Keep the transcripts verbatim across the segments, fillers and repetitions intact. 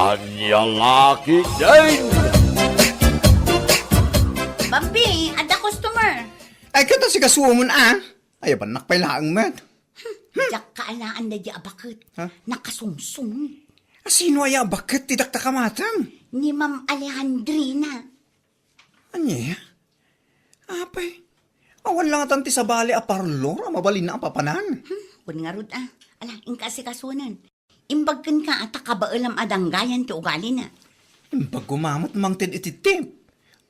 Ania la ketdin? Bambi, adda customer. Ay, ket asikasuon, a? Ay, abannak pay laeng met. Hmm, diak kaalaan daydi a baket. Ha? Nakasungsong. A, sino aya a baket ti dakta kamatam? Ni Ma'am Alejandrina. Ania? Apay, awan la ngatan ti sabali a parlor a mabalinna a papanan. Hmm, wen ngarud a. Ala, inka asikasunen. Imbag kenka a ta kabaelam a danggayan ti ugalina. Imbag koma met mangted iti tip.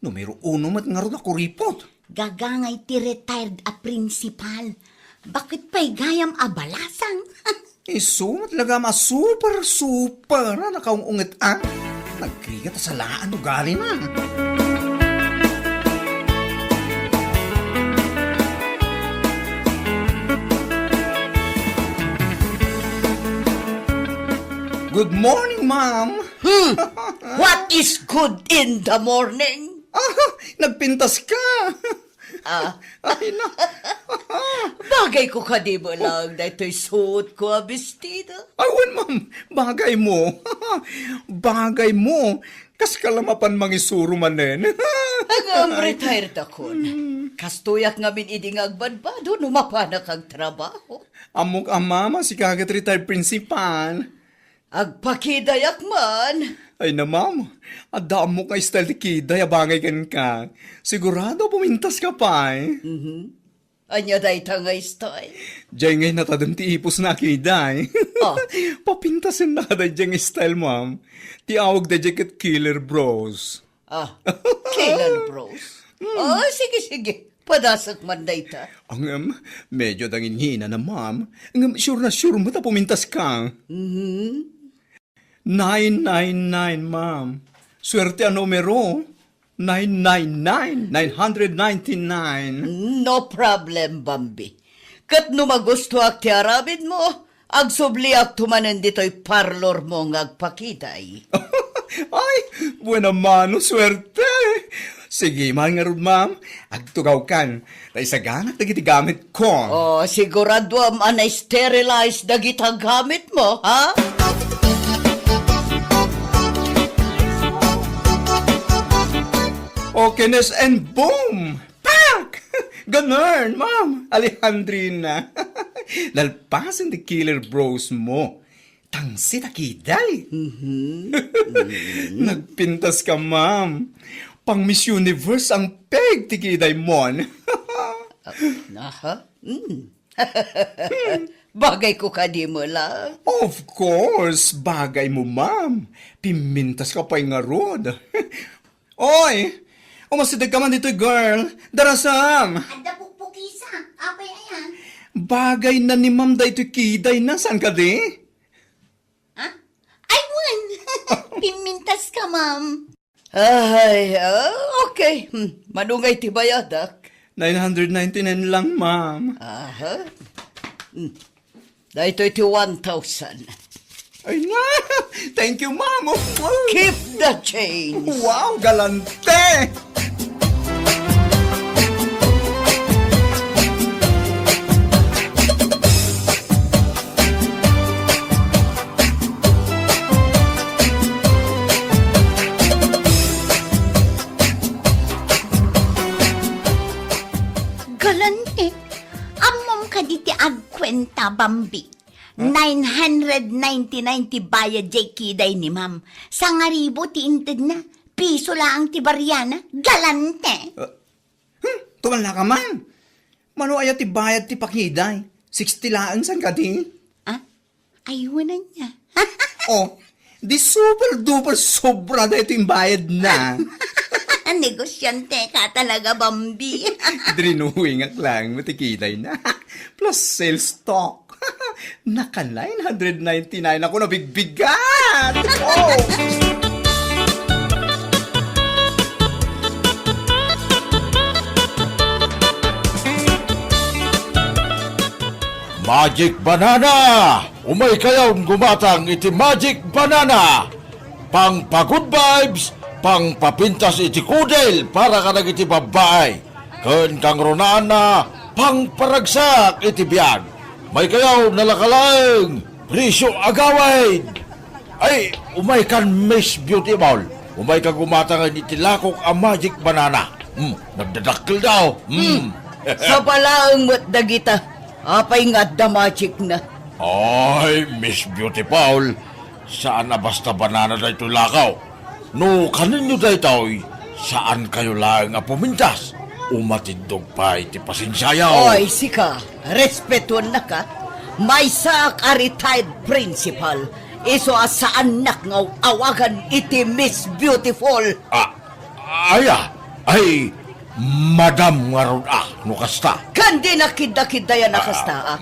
Numero uno met ngarud a kuripot. Gagangay ti retired a principal. Baket pay gayam a balasang. Isu met lagam a super, super a nakaung-unget a. Nagrigat a salaan ugalina. Good morning, ma'am. Hmm. What is good in the morning? Ah, nagpintas ka. Ah. Ay, na. Bagay ko kadi met laeng daytoy suot ko a bestida. Ay, wen, ma'am. Bagay mo. Bagay mo. Kas ka la mapan mangisuro manen. Ngem retired akon. Hmm. Kastoyak ngamin idi nga agbadbado no mapanak agtrabaho. Ammok a, ma'am, a sika ket retired principal. Agpakidayak man. Ay na, ma'am. Adda ammok nga style ti kiday a bagay kenka. Sigurado a pumintas ka pay. Mhm. Ania dayta nga style? Diay ngay natadem ti ipusna a kiday. Ah. Papintasenna ka daydiay nga style, ma'am. Ti awag daydiay ket killer brows. Ah, Killer Bros. Hmm. Ah, sige, sige. Padasek man dayta. Ngem, medyo danginhinana, ma'am. Ngem, sure na sure met a pumintas ka. Mhm. Nine nine nine, ma'am. Swerte a numero. Nine nine nine, nine hundred ninety-nine. No problem, Bambi. Ket no magustoak ti aramidmo, agsubliakto manen ditoy parlor mo nga agpakiday. Ay, buena mano, suerte! Sige man ngarud, ma'am. Agtugawkan. Ta isaganak dagiti gamitko. Oh, siguraduam a na-sterilize dagita gamitmo, ha? Okay, Nes, and boom! Pak! Ganun, Ma'am Alejandrina. Nalpasen ti killer bros mo. Tangsit a kiday. Mhm. Nagpintas ka, ma'am. Pang Miss Universe ang peg ti kiday mon. Ah, aha. Mm. Bagay ko kadi met la. Of course, bagay mo, ma'am. Pimintas ka pay ngarud. Oy! Umasideg ka man ditoy, girl. Darasam! Adda pukpukisa. Apay aya? Bagay na ni ma'am daytoy kiday na. Saan ka di? Ha? Ay, wen! Pimintas ka, ma'am. Ay, ah, okay. Hmm, mano ngay ti bayadak? Nine hundred ninety-nine lang, ma'am. Aha. Hmm. Daytoy ti one thousand. Ay na! Thank you, ma'am! Keep the change. Wow, galante! Galante, ammom kadi ti agkuenta, Bambi? Nine hundred ninety-nine ti bayad jay kiday ni ma'am. Sangaribu ti intedna. Piso laeng ti bariana. Galante! Ah, hmm, tumala ka man. Mano aya ti bayad ti pakiday? Sixty laeng, saan kadi? Ah? Ay, wen aya. Oh, di super duper sobra daytoy imbayad na. Negosyante ka talaga, Bambi. Drinowingak lang mo ti kiday na. Plus sales talk. Naka nine hundred ninety-nine ako nabigbigat! Oh! Magic Banana! Umay kayon gumatang iti Magic Banana! Pangpa-good vibes, pangpapintas iti kudel para kadagiti babbai. Ken kangrunaanna, pangparagsak iti biag. Maykayaw nalakalaeng, presyo agawid. Ay, umaykan, Miss Beautiful. Umayka gumatangen iti lakok a magic banana. Hmm, nagdadakkel daw. Hmm. Hmm. Saba laeng met dagita. Apay nga adda magic na? Ay, Miss Beautiful, saan a basta banana daytoy lakaw. No kanenyo daytoy, saan kayo laeng a pumintas. Umatiddog pay ti pasensiayo. Oy, sika, respetuennaka. Maysaak a retired principal. Isu a saannak nga awagan iti Miss Beautiful. Ah, aya, ay, madam ngarud a, no kasta. Ken di nakiddakiddayana kasta, ah.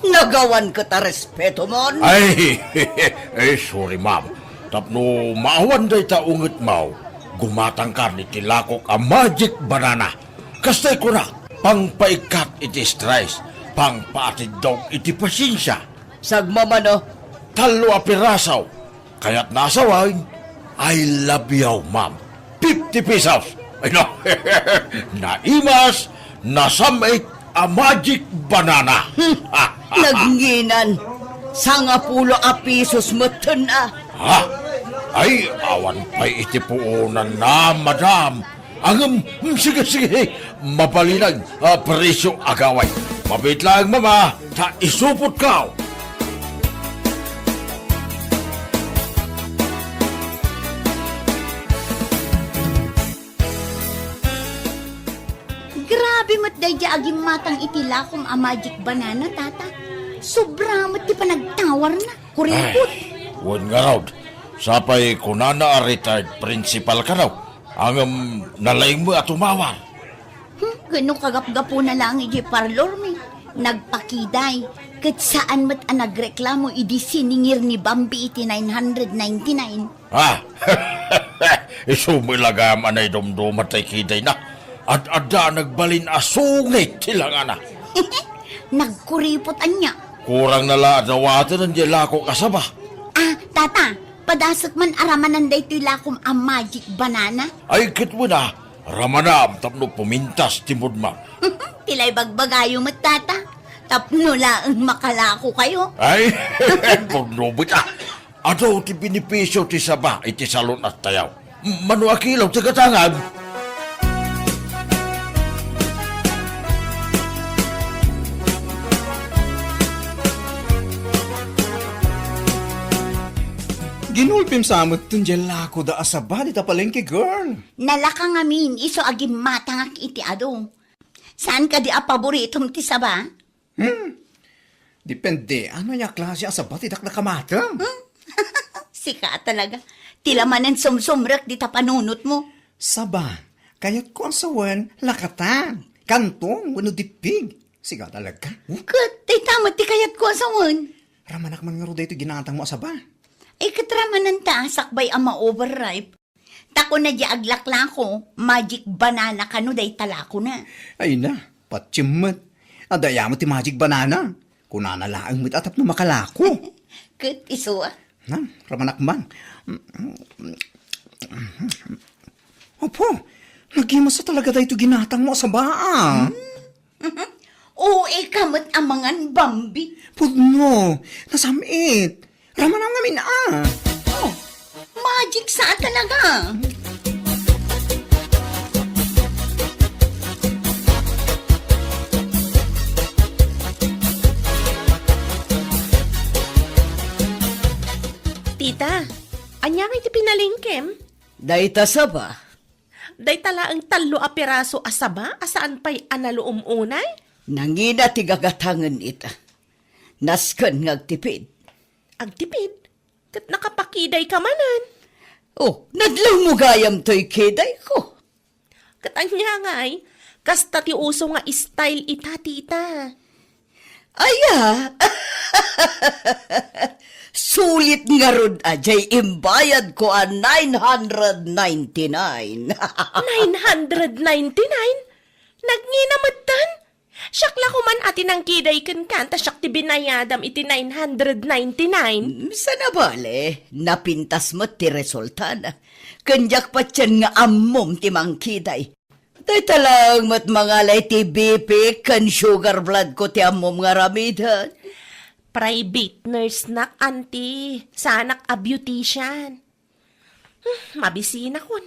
Nagawan ket a respeto mon. Ay, ay, sorry, ma'am. Tapno maawan dayta unget maw, gumatangkan iti lakok a magic banana. Kastay kuna, pangpaikkat iti stress, pangpaatiddog iti pasensia. Sagmamano. Tallo a piraso. Kayatna a sawen, I love you, ma'am. Fifty pesos. Ay, no. Naimas, nasam-it a magic banana. Hmm. Nagnginan. Sangapulo a pesos metten a. Ha? Ay, awan pay iti puonanna, madam. Ngem, mm, sige, sige, mabalinen a presyo agaway. Mabiit laeng, mama, ta isupotko. Grabe met daydiay a gimmatang iti lakom a magic banana, tata. Sobra met ti panagtawarna. Kuripot. Ay, wen ngarud, sapay kunana a retired principal kano. Ngem nalaing met a tumawar. Hmm, ket no kagapgapuna laeng idiay parlormi, nagpakiday, ket saan met a nagreklamo idi siningir ni Bambi iti nine hundred ninety-nine. Ha? Isu met la gayam a naidumduma tay kidayna. Ad-adda a nagbalin a sungit ti langana. Nagkuripot ania? Kurangna la a dawaten diay lakok a saba. Ah, tata, padasek man a ramanan daytoy lakom a magic banana? Ay, ket wen a, ramanam tapno pumintas ti moodmo. Ti la ibagbagayo met, tata. Tapno laeng makalakokayo. Ay, pudno met a. Adu ti benepisio ti saba iti salun-attayo. Mano a kilo ti gatangam? Ginulpim sa met ton diay lakoda a saba dita palengke, girl. Nalaka ngamin isu a gimmatangak iti adu. Saan kadi a paboritom ti saba? Hmm. Depende, ania a klase a saba ti dakdakamatem? Hmm? Sika talaga. Ti la manen sumsumrek dita panunotmo. Saba, kayatko a sawen, lakatan, kanton, wenno dippig. Sika talaga. Ket, dayta met ti kayatko a sawen. Ramanak man ngarud daytoy ginatangmo a saba. Ay, ket ramananta, sakbay a ma-overripe. Ta kuna diay aglaklako, magic banana kano dayta lakona. Ay na, patiem met. Adda aya met ti magic banana. Kunana laeng met a tapno makalako. Ket isu a. Na, ramanak man. Apo, nagimasa talaga daytoy ginatangmo a saba, a. Hmm? O, ika met a mangan, Bambi. Pudno, nasam-it. Ramanam ngamin a. Oh, magic sa talaga. Tita, ania ngay ti pinalengkem? Dayta saba. Dayta laeng tallo a piraso a saba a saan pay a naluom unay? Nangina ti gagatangen ita. Nasken nga agtipid. Agtipid? Ket nakapakidayka manen. Oh, nadlawmo gayam toy kidayko. Ket ania ngay, kasta ti uso nga style ita, tita. Aya! Sulit ngarud a diay imbayadko a nine hundred ninety-nine. Nine hundred ninety-nine? Nagngina metten? Siak la koman a ti nangkiday kenka, ta siak ti binayadam iti nine hundred ninety-nine. Mm, saan a bale, napintas met ti resultana. Ken diak patien nga ammom ti mangkiday. Dayta laeng met mangala iti B P ken sugar blood ko ti ammom nga aramiden. Private nurse nak, anti. Saanak a beautician. Hmm, mabisinakon.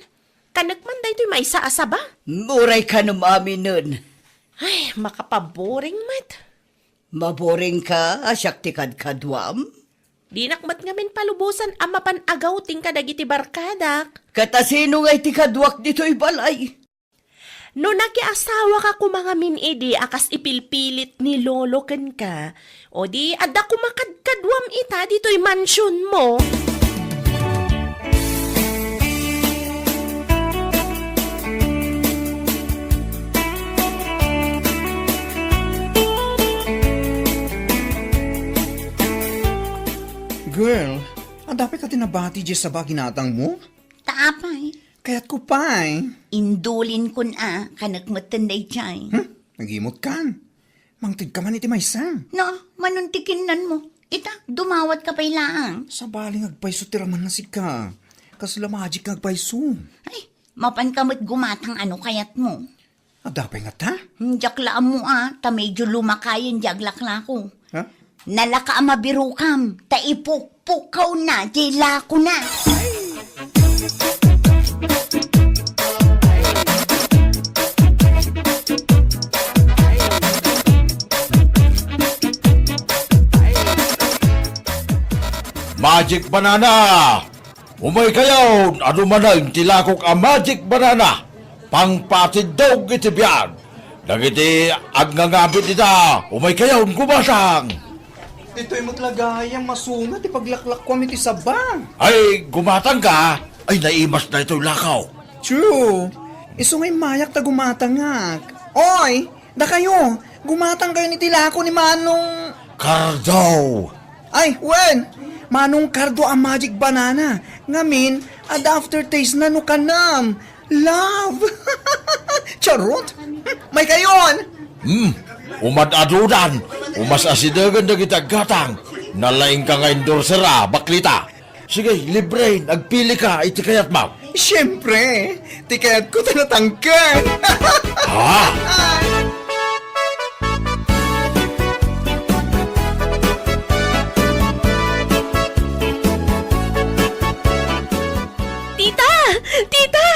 Kanek man daytoy maysa a saba. Uray kanem aminen. Ay, makapaboring met. Maboring ka, a siak ti kadkaduam? Dinak met ngamin palubosan a mapan agawting kadagiti barkadak. Ket asino ngay ti kaduak ditoy balay? No nakiasawa ka koma ngamin idi a kas ipilpilit ni Lolo kenka, o di adda koma kadkaduam ita ditoy mansionmo. Girl, adda pay ka ti nabati diay saba a ginatangmo? Ta apay? Kayatko pay. Indulinkon a, kanek metten daydiay. Hmm? Nagimutkan. Mangtedka man iti maysa. No, mano ti kinnanmo? Ita, dumawatka pay laeng. Sabali nga agpayso ti ramanna sika. Kasla magic nga agpayso. Ay, mapanka met gumatang a no kayatmo. Adda pay ngata? Hmm, diak la ammo a, ta medyo lumakayen diay aglaklako. Ha? Nalaka a mabirokam, ta ipukpukkawna diay lakona. Magic banana! Umaykayon, adu manen ti lakok a magic banana, pangpatiddog iti biag. Dagiti agngangabi dita, umaykayon, gumatang. Ditoy met la gayam masuna ti paglaklakuam iti saba. Ay, gumatangka? Ay, naimas daytoy lakaw. True. Isu nga immayak ta gumatangak. Oy, dakayo, gumatangkayon iti lako ni Manong Cardo. Ay, wen! Manong Cardo a magic banana. Ngamin, adda aftertaste na no kanam. Love! Charot! Maykayon! Hmm, umad-adudan. Umas asidegen dagiti aggatang. Nalaingka nga endorser a, baklita. Sige, libre, agpilika iti kayatmo. Siempre, ti kayatko ta natangken. Ha? Tita! Tita!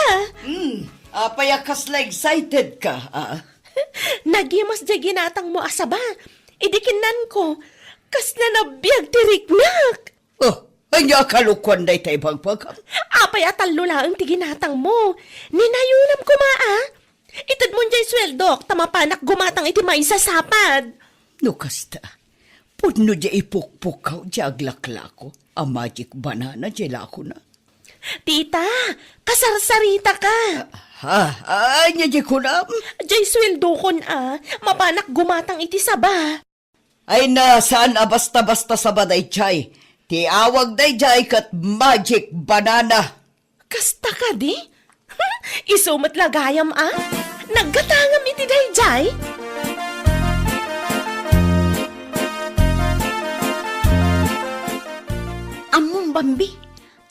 Hmm, apay a kasla excited ka, ah? Nagimas diay ginatangmo a saba. Idi kinnanko, kasla nabiag ti riknak. Oh, ania a kalokuan dayta ibagbagam? Apay a tallo laeng ti ginatangmo? Ninayonam koma a. Itedmon diay sueldok ta mapanak gumatang iti maysa sapad. No kasta, pudno diay ipukpukkaw diay aglaklako a magic banana diay lakona. Tita, kasarsarita ka. Ha? Ania diay kunam? Diay sueldokon a, mapanak gumatang iti saba. Ay na, saan a basta-basta saba daydiay. Ti awag daydiay ket magic banana. Kasta kadi? Isu met la gayam a? Naggatangam iti daydiay? Ammom, Bambi,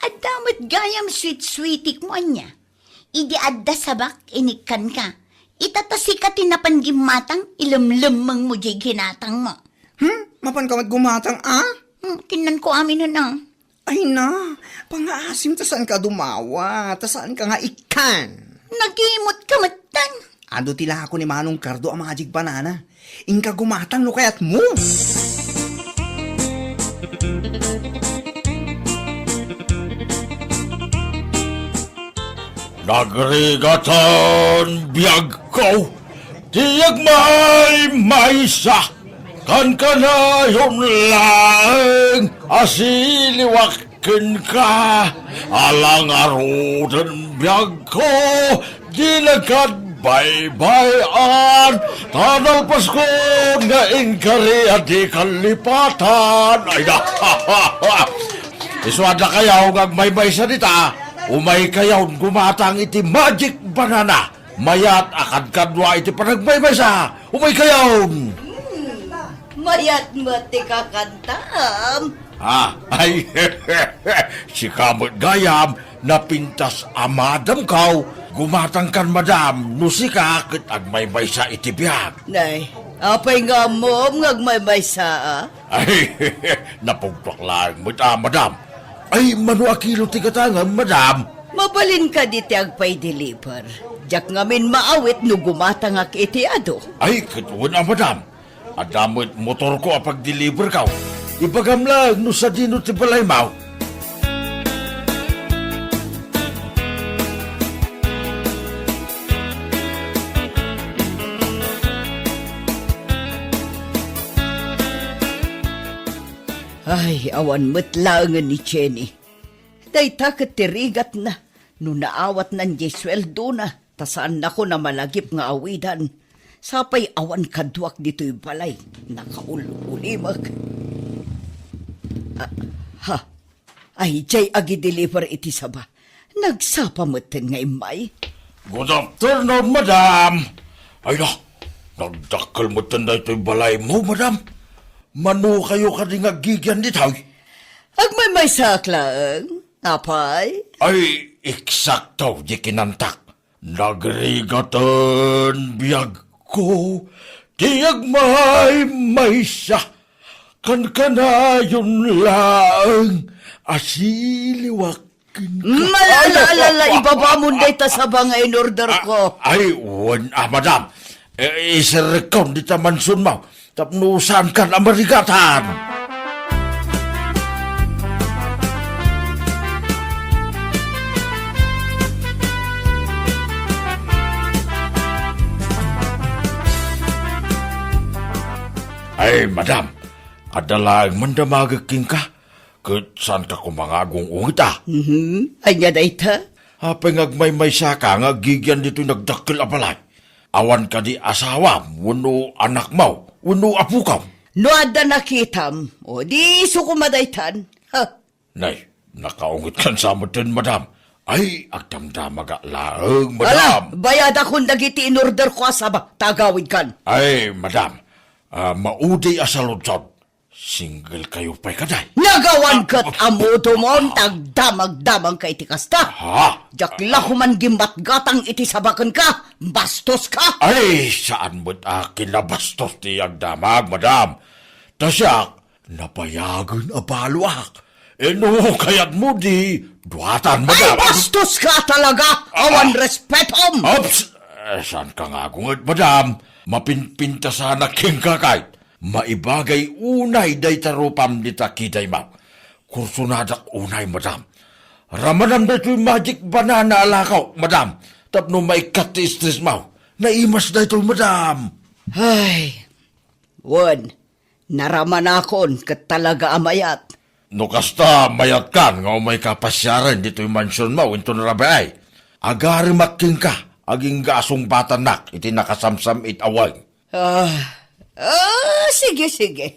adda met gayam sweet-sweetikmo ania? Idi adda sabak, inikkanka. Ita ta sika ti napan gimmatang, ilemlemmengmo diay ginatangmo. Hmm? Mapanka met gumatang a? Hmm, kinnanko aminen a. Ay na, pangaasim ta saanka a dumawa, ta saanka nga ikkan. Nagimutka metten. Adu ti lako ni Manong Cardo a magic banana. Inka gumatang no kayatmo. Nagrigatan biagko ti agmaymaysa, kankanayon laeng a siliwak kenka, alang aruden biagko, di nagkadbaybay-an, ta nalpaskon nga inkari a di kallipatan. Ay na. Isu adda kayo nga agmaymaysa dita, umay kayon gumatang iti magic banana. Mayat a kadkadua iti panagmaymaysa. Umay kayon! Hmm, mayat met ti kakantam. Ah, ay, sika met gayam, napintas a madamkaw, gumatangkan madam, no sika ket agmaymaysa iti biag. Nay, Apay nga ammom nga agmaymaysaa? Ay, napugtuak laeng met a, madam. Ay, mano a kilo ti gatangem, madam? Mabalin kadi ti agpaideliver? Diak ngamin maawit no gumatangak iti adu. Ay, ket wen a, madam. Adda met motorko a pagdeliverko. Ibagam laeng no sadino ti balaymo. Ay, awan met laengen ni Jenny. Dayta ket ti rigatna no naawatnan diay sueldona ta saannakon a malagip nga awidan. Sapay awan kaduak ditoy balay, nakaul-ulimek. Ah, ha? Ay, diay agideliver iti saba. Nagsapa metten nga immay. Good afternoon, madam. Ay na, nagdakkel metten daytoy balaymo, madam. Mano kayo kadi nga aggigian ditoy? Agmaymaysaak laeng, apay? Ay, eksakto di kinantak. Nagrigaten biagko ti agmaymaysa. Kankanayon laeng a siliwak kenka. Malala, alala, ibabamon dayta saba nga in-order ko. Ay, wen a, madam. Eh, iserrekkon dita mansionmo tapno saankan a marigatan. Ay, madam, adda laeng mandamagek kenka, ket saanka koma nga agung-ungit a. Mhm. Ania dayta? Apay nga agmaymaysaka nga aggigian ditoy nagdakkel a balay? Awan kadi asawam wenno anakmo wenno apokam? No adda nakitam, o di isu koma daytan. Ha? Nay, nakaungitkan sa metten, madam. Ay, agdamdamagak laeng, madam. Ala, bayadakon dagiti in-order ko a saba, ta agawidkan. Ay, madam, ah, maudi a saludsod. Single kayo pay kadi? Nagawan ket amudomon, ta agdamagdamangka iti kasta. Ha? Diak la koman gimmatgatang iti saba kenka. Bastoska. Ay, saan met a kinabastos ti agdamag, madam. Ta siak, nabayagen a baloak. Eh, no kayatmo, di duatan, madam. Ay, bastoska talaga. Awan respetom. Ops! Eh, saanka nga agunget, madam? Mapinpintasanak kenka kayat. Maibagay unay dayta rupam dita kidaymaw. Kursonadak unay, madam. Ramanam daytoy magic banana a lakaw, madam. Tapno maikkat ti stressmaw. Naimas daytoy, madam. Ay, wen, naramanakon ket talaga a mayat. No kasta, mayatkan nga umayka pasiaren ditoy mansionmaw inton rabii. Agarimak kenka, agingga a sungbatannak iti nakasamsam-it a weng. Ah, ah, sige, sige.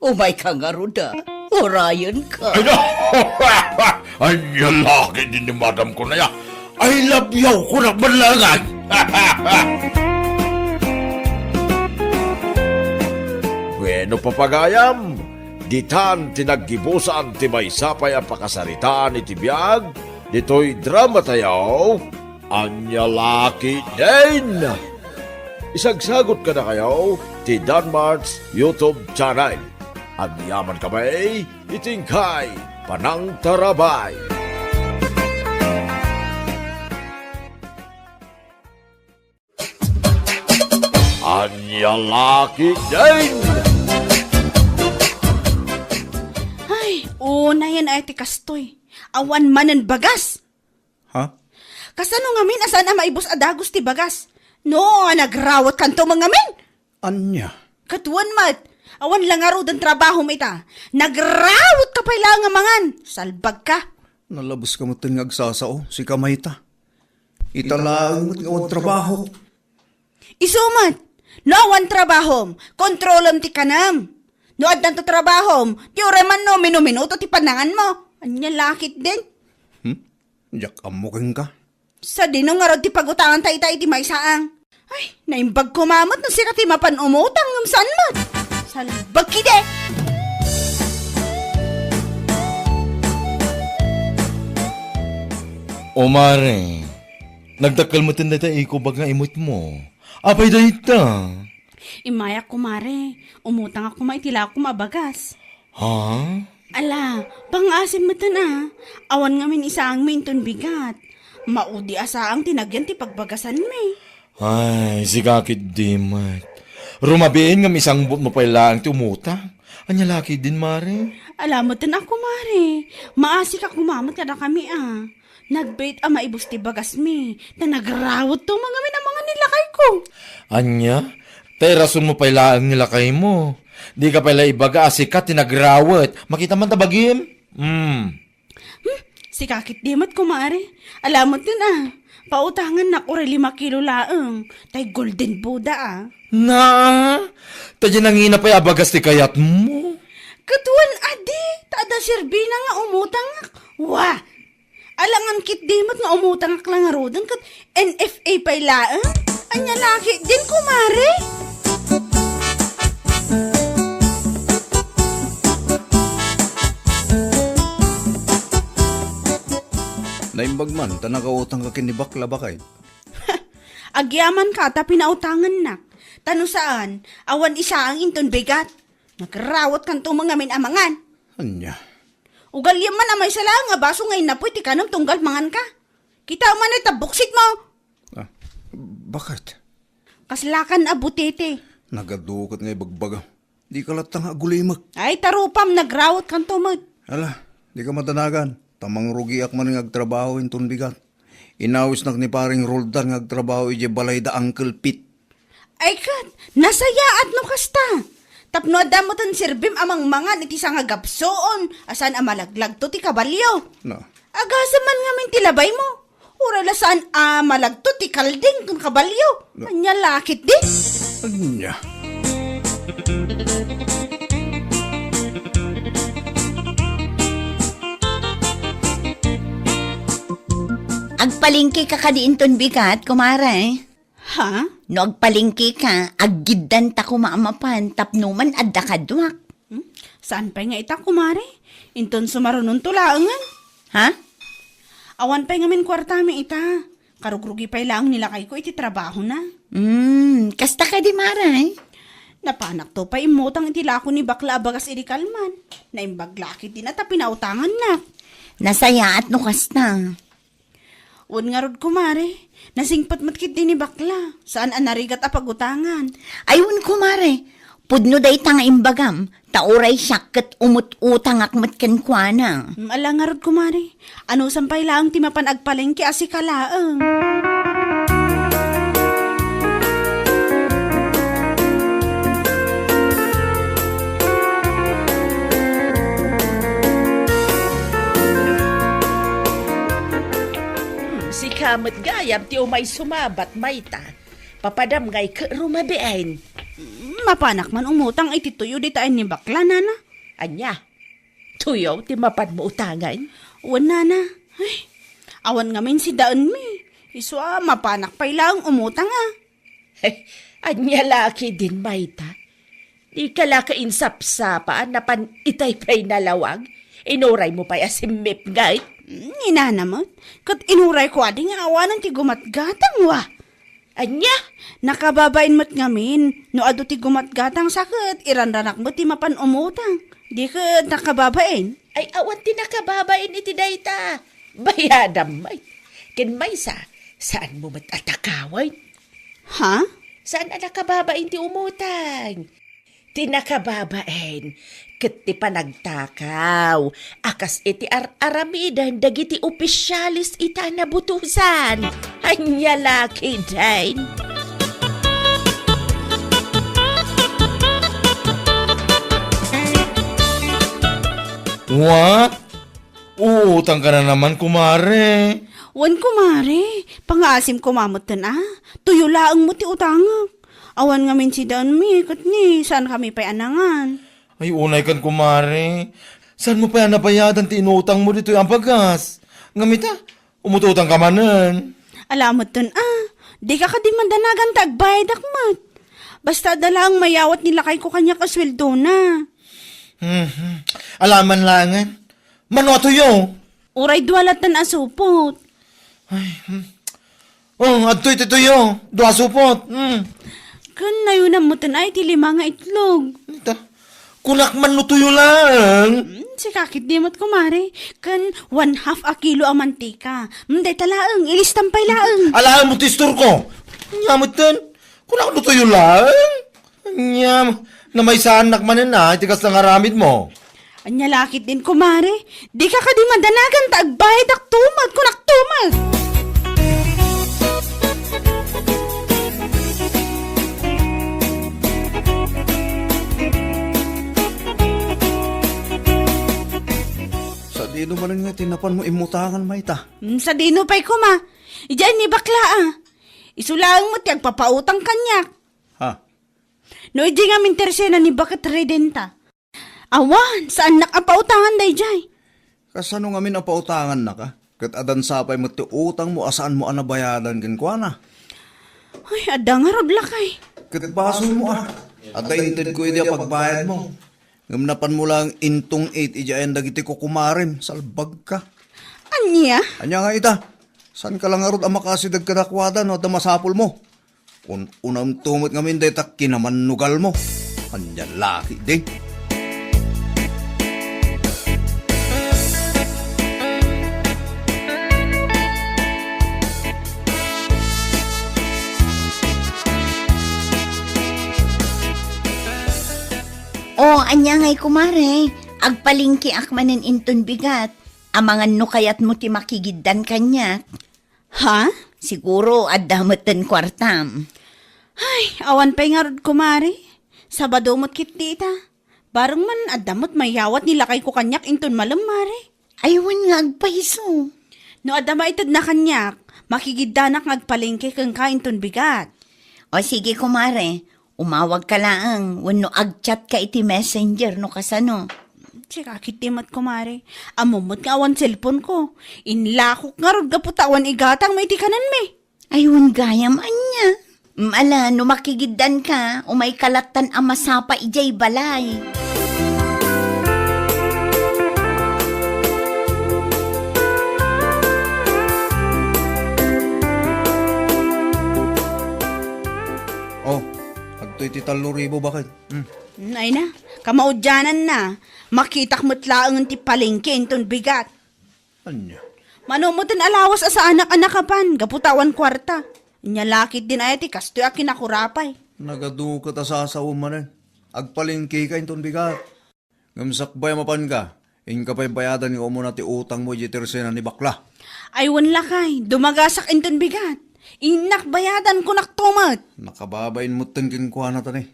Umayka ngarud a. Urayenka. Ay, no. Ania la ketdi ni madam ko na ya. I love you, kunak man laengen. Wenno, papagayam, ditan ti naggibusan ti maysa pay a pakasaritaan iti biag ditoy dramatayo. Ania la ketdin? Isagsagot kadakayo ti Danmart's YouTube channel. Agyaman kami iti inkay panangtarabay. Ania la ketdin? Ay, unayen ay ti kastoy. Awan manen bagas. Ha? Kasano ngamin a saan a maibus a dagus ti bagas? No, a nagrawatkanto man ngamin? Ania? Ket wen met, awan la ngaruden trabahom ita. Nagrawat ka pay laeng a mangan. Salbag ka. Nalabes ka met nga agsasao, sika mayta. Ita laeng met nga awan trabaho. Isu met, no awan trabahom, kontrolem ti kanem. No addanto trabahom, ti uray man no minuminuto ti pananganmo. Ania la ketdin? Hmm? Diak ammo kenka. Sadino ngarud ti pagutanganta ita iti maysaang? Ay, naimbag koma met no sika ti mapan umutang ngem saan met. Salbag ketdi! O mare, nagdakkel metten dayta ikubag nga imutmo. Apay dayta? Immayak, kumare. Umutangak koma iti lakom a bagas. Ha? Ala, pangngaasim metten a. Awan ngamin isaangmi inton bigat. Maudi a saang ti nagyan ti pagbagasanmi. Ay, sika ketdi met. Rumabiin ngem isangbutmo pay laeng ti umutang. Ania la ketdin, mare? Ala metten a, kumare. Maasika koma met kadakami a. Nagbiit a maibus ti bagasmi, ta nagrawetto ngamin a mangan ni lakayko. Ania? Ta irasonmo pay laeng ni lakaymo. Dika pay la ibaga a sika ti nagrawet. Makita man ta bagim. Hmm. Hmm, sika ketdi met, kumare. Ala metten a. Pautangannak uray lima kilo laeng. Tay Golden Buddha a. Na, ta diay nangina pay a bagas ti kayatmo. Ket wen adi, ta adda serbina nga umutangak. Wa! Alangan ketdi met nga umutangak la ngaruden ket N F A pay laeng. Ania la ketdin, kumare? Naimbag man ta nakautangka ken ni bakla, baket. Agyamanka ta pinautangannak. Ta no saan, awan isaang inton bigat. Nagrawetkanto met ngamin a mangan. Ania? Ugaliam man a maysa laeng a baso nga innapoy ti kanem tunggal manganka. Kitaem man ta buksitmo. Ah, baket? Kaslakan a butete. Nagadu ket nga ibagbagam. Dika latta nga agulimek. Ay, ta rupam, nagrawetkanto met. Ala, dika madanagan. Ta mangrugiak man nga agtrabaho inton bigat. Inawisnak ni Pareng Roldan nga agtrabaho idiay balay da Uncle Pete. Ay ket, nasayaat no kasta. Tapno adda metten serbim a mangmangan iti sangagapsuon a saan a malaglagto ti kabalio. Na. Agasem man ngamin ti labaymo. Uray la saan a malagto ti kalding ken kabalio. Na. Ania la ketdi? Ania? Agpalengkeka kadi inton bigat, kumare? Ha? No agpalengkeka, aggiddanta koma a mapan tapno man adda kaduak. Hmm? Saan pay nga ita, kumare? Inton sumarunonto laengen. Ha? Awan pay ngamin kuartami ita. Karugrugi pay laeng ni lakayko iti trabahona. Hmm, kasta kadi, mare? Napanakto pay immutang iti lako ni bakla a bagas idi kalman. Naimbag la ketdin a ta pinautangannak. Nasayaat no kasta. Wen ngarud, kumare, nasingpet met ketdi ni bakla. Saan a narigat a pagutangan. Ay, wen, kumare, pudno dayta nga imbagam, ta uray siak ket umut-utangak met kenkuana. Mm, ala ngarud, kumare, anusam pay laeng ti mapan agpalengke a sika laeng. Hmm, sika met gayam ti umay sumabat, mayta? Papadam ngay ket rumabiin. Hmm, mapanak man umutang iti tuyo dita ni bakla, nana. Ania? Tuyo ti mapanmo utangan? Wen, nana. Ay, awan ngamin sidaenmi. Isu a, mapanak pay laeng umutang a. Ania la ketdin, mayta? Dika la ka insapsapa a napan itay pay nalawag? Inuraymo pay a simmipnget? Mm, inana met. Ket inurayko adi nga awanen ti gumatgatang, wa. Ania? Nakababain met ngamin. No adu ti gumatgatang sa ket iranranak met ti mapan umutang. Di ket nakababain. Ay, awan ti nakababain iti dayta. Bayadam met. Ken maysa, saanmo met a takawen? Ha? Saan a nakababain ti umutang? Ti nakababain ket ti panagtakaw a kas iti ar-aramiden dagiti opisyales ita a nabutosan. Ania la ketdin? What? Uutang ka na naman, kumare. Wen, kumare. Pangngaasim koma metten a. Tuyo laeng met ti utangek. Awan ngamin sidaenmi, ket ni, saan kami pay a nangan. Ay, unay kan, kumare. Saanmo pay a nabayadan ti inutangmo ditoy a bagas? Ngem ita, umututang ka manen. Ala metten a. Dika kadi madanagan ta agbayadak met. Basta adda laeng mayawat ni lakayko kaniak a sueldona. Mhm. Alaman laengen. Mano a tuyo? Uray dua latta a supot. Ay, hmm. Oh, adtoy ti tuyo. Dua supot. Hmm. Ken nayunam metten ay ti lima nga itlog. Ita, kunak man no tuyo laeng. Hmm, sika ketdi met, kumare. Ken one half a kilo a mantika. Hmm, dayta laeng, ilistam pay laeng. Alaem mo ti istorko. Nya metten, kunak no tuyo laeng. Nya, namaysaannak manen a, iti kasta nga aramidmo. Ania la ketdin, kumare? Dika kadi madanagan ta agbayadak tumet, kunak tumet. Sadino manen nga ti napanmo immutangan, mayta? Hmm, sadino pay koma? Idiay ni bakla, a. Isu laeng met ti agpapautang kaniak. Ha? No idi ngamin tersena ni baket redenta. Awan, saannak a pautangan daydiay. Kasano ngamin a pautangannaka? Ket adan sapay met ti utangmo a saanmo a nabayadan kenkuana. Ay, adda ngarud, lakay. Ket basolmo a. Adda intedko idi a pagbayadmo. Ngem napanmo laeng intong-it idi ayan dagiti kukumarem, salbagka. Ania? Ania nga ita? Saanka la ngarud a makasideg kadakuada no adda masapulmo? Un-unamto met ngamin dayta kinamannugalmo. Ania la ketdi? O, ania ngay, kumare? Agpalengkeak manen inton bigat. Amangan no kayatmo ti makigiddan kaniak. Ha? Siguro, adda metten kuartam. Ay, awan pay ngarud, kumare. Sabado met ketdi ita. Bareng man, adda met mayawat ni lakayko kaniak inton malem, mare. Ay, wen nga agpayso. No adda maitedna kaniak, makigiddanak nga agpalengke kenka inton bigat. O sige, kumare. Umawagka laeng wenno agchatka iti Messenger no kasano. Check-ak iti met, kumare. Ammom met nga awan cellphone-ko. Inlakok ngarud gapu ta awan igatangmo iti kanenmi. Ay, wen gayam ania. Mm, ala, no makigiddanka, umayka lattan a masapa idiay balay. Oh, adtoy ti tallo ribu, baket. Hmm. Ay na, kamaudiananna. Makitak met laengen ti palengke inton bigat. Ania? Mano metten a lawas a saanak a nakapan gapu ta awan kuarta. Ania la ketdin aya ti kastoy a kinakurapay. Nagadu ket a sasaom manen. Agpalengkeka inton bigat. Ngem sakbay a mapanka, inka pay bayadan nga umuna ti utangmo idiay tersena ni bakla. Ay, wen lakay, dumagasak inton bigat. Innak bayadan, kunak to met. Nakababain metten kenkuana tani.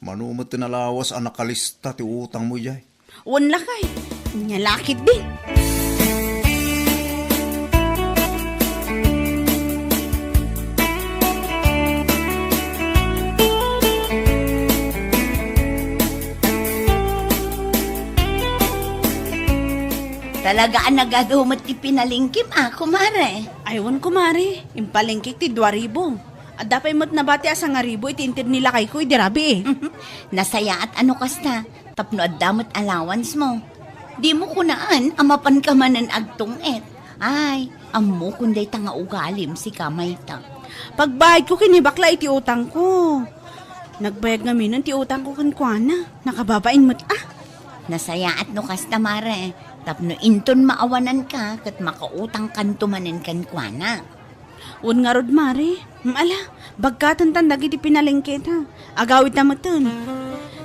Mano metten a lawas a nakalista ti utangmo idiay. Wen lakay, ania la ketdin. Talaga a nagadu met ti pinalengkem a, kumare. Ay, wen, kumare. Impalengkek ti dua ribu. Adda pay met nabati a sangaribu iti inted ni lakayko idi rabii. Nasayaat a no kasta, tapno adda met allowance mo. Dimo kunaan a mapanka manen agtung-et. Ay, ammokon dayta nga ugalim, sika mayta. Pagbayadko ken ni bakla iti utangko. Nagbayad ngaminen ti utangko kenkuana. Nakababain met a. Nasayaat no kasta, mare, tapno inton maawananka ket makautangkanto manen kenkuana. Wen ngarud, mare. Mm, ala, bagkatentan dagiti pinalengketa. Agawidta metten.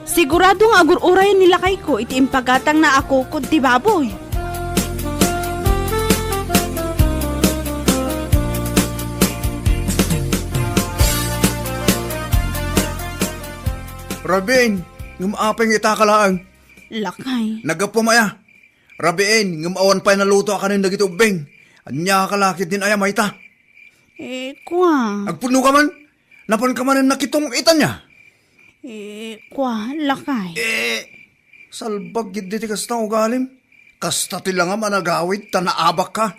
Sigurado nga agur-urayen ni lakayko iti impagatangna a kukod ti baboy. Rabiin, ngem apay nga itaka laeng? Lakay. Naggapuam aya? Rabiin, ngem awan pay naluto a kanen dagiti ubbing. Ania ka la ketdin aya, mayta? Eh, kua. Agpudnoka man? Napanka manen nakitong-itan aya? Eh, kua, lakay. Eh, salbag ketdi ti kasta nga ugalim. Kasta ti langam a nagawid ta naabakka.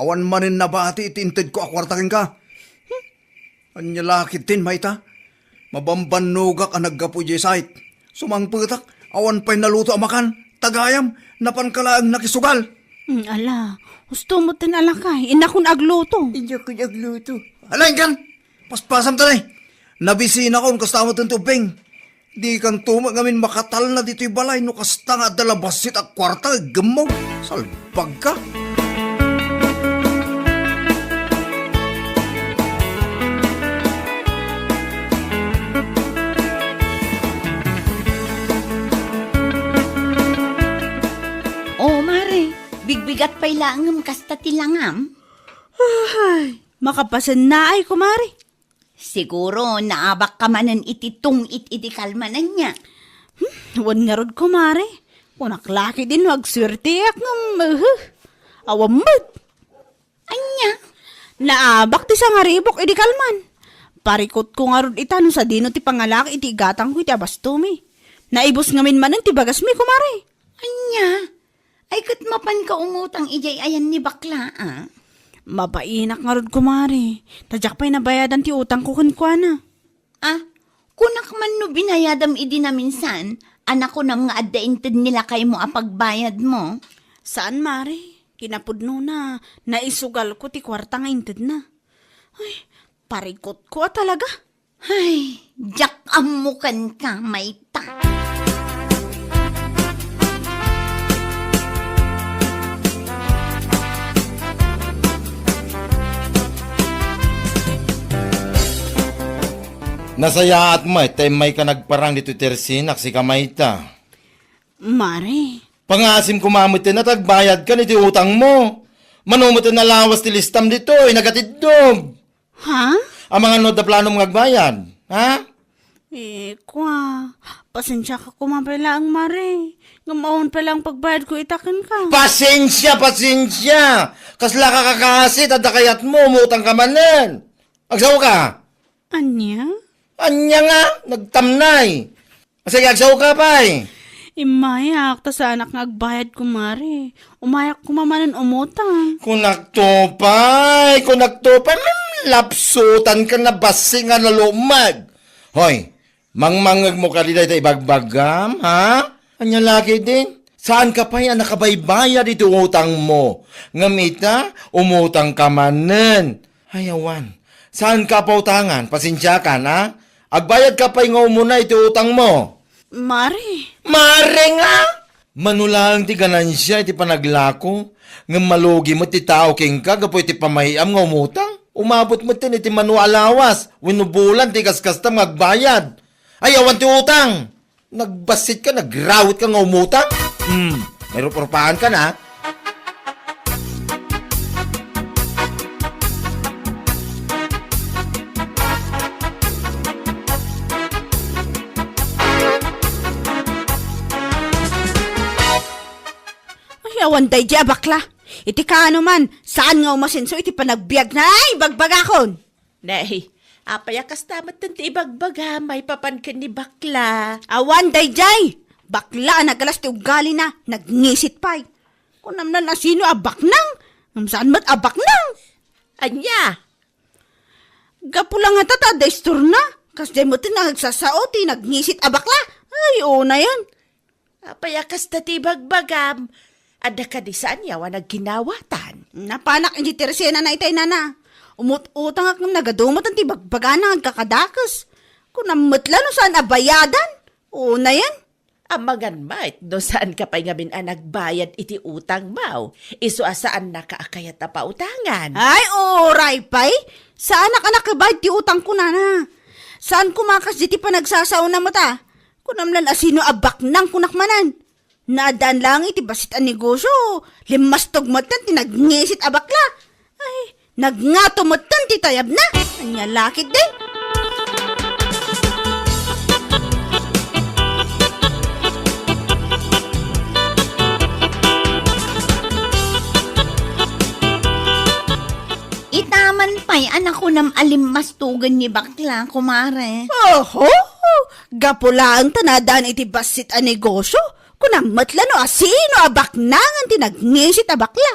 Awan manen nabati iti intedko a kuarta kenka. Hmm? Ania la ketdin, mayta? Mabambannogak a naggapu idiay site. Sumangpetak, awan pay naluto a makan. Ta gayam, napanka laeng nakisugal. Hmm, ala, husto metten a lakay, innakon agluto. Innakon agluto. Ala, inkan! Paspasam ta, nay. Nabisinakon, kasta met ti ubbing. Dikanto met ngamin makatalna ditoy balay no kasta nga adda la bassit a kuarta nga iggemmo. Salbagka. O, mare, bigbigat pay laeng ngem kasta ti langam? Ay, makapasennaay, kumare. Siguro, naabakka manen iti tungit idi kalman, ania? Hmm, wen ngarud, kumare. Kunak la ketdin no agsuerteak ngem, uhu. Awan met. Ania? Naabak ti sangaribok idi kalman. Parikutko ngarud ita no sadino ti pangalaki iti igatangko iti abastomi. Naibus ngamin manen ti bagasmi, kumare. Ania? Ay, ket mapanka umutang idiay ayan ni bakla, a? Mabainak ngarud, kumare. Ta diak pay nabayadan ti utangko kenkuana. A, kunak man no binayadam idi naminsan, a nakunam nga adda inted ni lakaymo a pagbayadmo? Saan, mare. Kinapudnona, naisugalko ti kuarta nga intedna. Ay, parikutko a talaga. Ay, diak ammo kenka, mayta. Nasayaat met ta immayka nagparang ditoy tersinak, sika mayta. Mare. Pangaasim koma met ti agbayadkan iti utangmo. Mano met ti lawas ti listam ditoy, nagatiddog. Ha? Amangan no adda planom nga agbayad, ha? Eh, kwa, pasensiaka koma pay laeng, mare. Ngem awan pay laeng pagbayadko ita kenka. Pasensia, pasensia! Kasla ka kakaasit, adda kayatmo, umutang ka manen. Agsaoka? Ania? Ania nga? Nagtamnay. Sige, agsaoka pay. Immayak, ta saanak nga agbayad, kumare. Umayak koma manen umutang. Kunakto pay, kunakto pay, mm, lapsutan ka na bassit nga nalumag. Hoy, mangmangngegmo kadi dayta ibagbagam, ha? Ania la ketdin? Saanka pay a nakabaybayad iti utangmo. Ngem ita, umutang ka manen. Ay, awan. Saanka a pautangan, pasensiakan, a? Agbayadka pay nga umuna iti utangmo. Mare. Mare nga! Mano laeng ti ganansia iti panaglako, ngem malugi met ti tao kenka gapu iti pamay-am nga umutang. Umabot metten iti mano a lawas wenno bulan ti kaskastam nga agbayad. Ay, awan ti utang! Nagbassit ka, nagrawit ka nga umutang? Hmm, may rup-rupahan ka na. Ay, awan daydi a bakla. Iti kaano man, saan nga umasenso iti panagbiagna? Ay, bagbagakon! Nay, apay a kasta metten ti ibagbaga, maipapan ken ni bakla? Awan daydiay! Bakla a nagalas ti ugalina, nagngisit pay. Kunam la no asino a baknang, ngem saan met a baknang. Ania? Gapu la ngata ta adda istorna, kasdiay metten nga agsasao ti nagngisit a bakla. Ay, unayen. Apay a kasta ti ibagbagam? Adda kadi saan nga awan agginawatan? Napanak idiay tersenana itay, nana. Umut-utangak ngem nagadu metten ti bagbagana nga agkakadakes. Kunam met la no saan a bayadan. Unayen. Amangan met no saanka pay ngamin a nagbayad iti utangmo. Isu a saannaka a kayat a pautangan. Ay, uray pay. Saanak a nakabayad ti utangko, nana. Saan koma kasdiay ti panagsasaona met a. Kunam la no asino a baknang kunak manen. Naaddaan laeng iti bassit a negosio, limmastog metten ti nagngisit a bakla. Ay, nagngato metten ti tayabna. Ania la ketdin? Ita man pay a nakunam a limmastogen ni bakla, kumare. Oho! Gapu laeng ta naaddaan iti bassit a negosio, kunam met la no asino a baknangan ti nagngisit a bakla.